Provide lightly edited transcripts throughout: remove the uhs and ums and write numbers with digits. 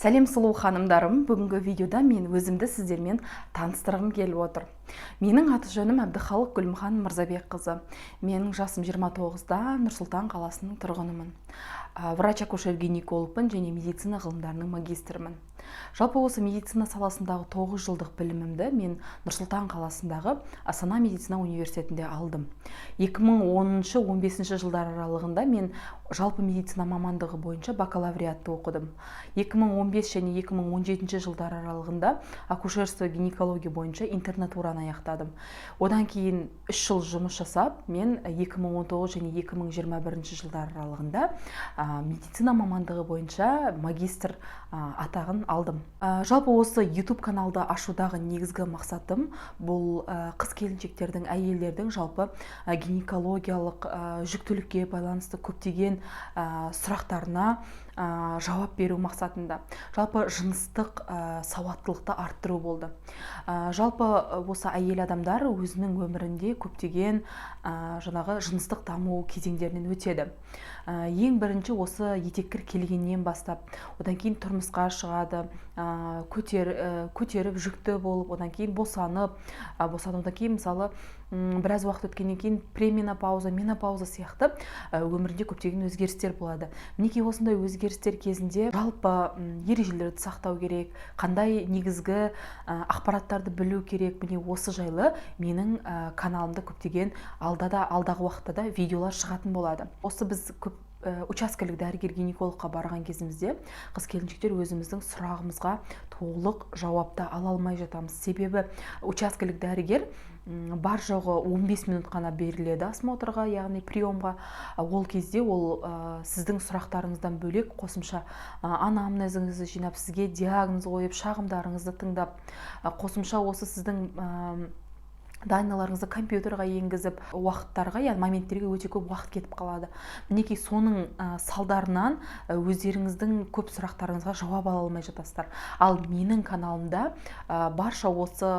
Сәлем, сұлу ханымдарым! Бүгінгі видеода мен өзімді сіздермен таныстырғым келіп отыр. Менің аты жөнім Әбдіхалық Гүлімхан Мырзабекқызы. Менің жасым 29-да, Нұр-Сұлтан қаласының тұрғынымын. Врач акушер гинекологпын және медицина ғылымдарының магистрімін. Жалпы, осы медицина саласындағы 9 жылдық білімімді мен Нұр-Сұлтан қаласындағы Астана медицина университетінде алдым. 2010-15 жылдар аралығында мен жалпы медицина мамандығы бойынша бакалавриатты оқыдым. 2015 және 2017 жылдар аралығында акушерство, гинекология бойынша интернатураны аяқтадым. Одан кейін 3 жыл жұмыс жасап, мен 2019 және 2021 жылдар аралығында медицина мамандығы бойынша магистр атағын алдым. Жалпы, осы YouTube каналды ашудағы негізгі мақсатым бұл қыз келіншектердің, әйелдердің жалпы гинекологиялық, жүктілікке байланысты көптеген сұрақтарына жауап беру мақсатында, жалпы жыныстық сауаттылықты арттыру болды. Жалпы, осы әйел адамдар өзінің өмірінде көптеген жаңағы жыныстық даму кезеңдерінен өтеді. Ең бірінші осы етеккір келгеннен бастап, одан кейін тұрмысқа шығады, көтеріп, жүкті болып, одан кейін босанып, босанудан кейін, мысалы, біраз уақыт өткеннен кейін пременопауза, менопауза сияқты өмірінде көптеген өзгерістер болады. Мінекей, осындай өзгерістер кезінде жалпы ережелерді сақтау керек, қандай негізгі ақпараттарды білу керек, міне, осы жайлы менің каналымда көптеген алда да, алдағы уақытта да видеолар шығатын болады. Осы біз көп учаскелік дәрігер гинекологқа барған кезімізде қыз келіншектер өзіміздің сұрағымызға толық жауапты ала алмай жатамыз. Себебі учаскелік дәрігер бар жоғы 15 минут қана беріледі осмотрға, яғни приемға. Ол кезде ол сіздің сұрақтарыңыздан бөлек қосымша анамнезіңізді жинап, сізге диагноз қойып, шағымдарыңызды тыңдап, қосымша осы сіздің данныйларыңызды компьютерға енгізіп, уақыттарға, яғни моменттерге өте көп уақыт кетіп қалады. Мінекей, соның салдарынан өздеріңіздің көп сұрақтарыңызға жауап ала алмай жатасыздар. Ал менің каналымда барша осы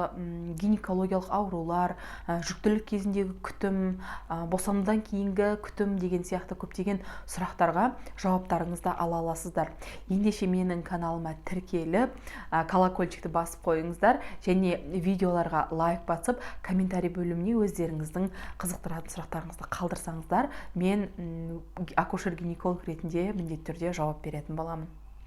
гинекологиялық аурулар, жүктілік кезіндегі күтім, босанудан кейінгі күтім деген сияқты көптеген сұрақтарға жауаптарыңызды ала аласыздар. Ендеше, менің каналыма тіркеліп, колокольчикті басып қойыңыздар және видеоларға лайк басып, комментарий бөліміне өздеріңіздің қызықтыратын сұрақтарыңызды қалдырсаңыздар, мен акушер гинеколог ретінде міндетті түрде жауап беретін боламын.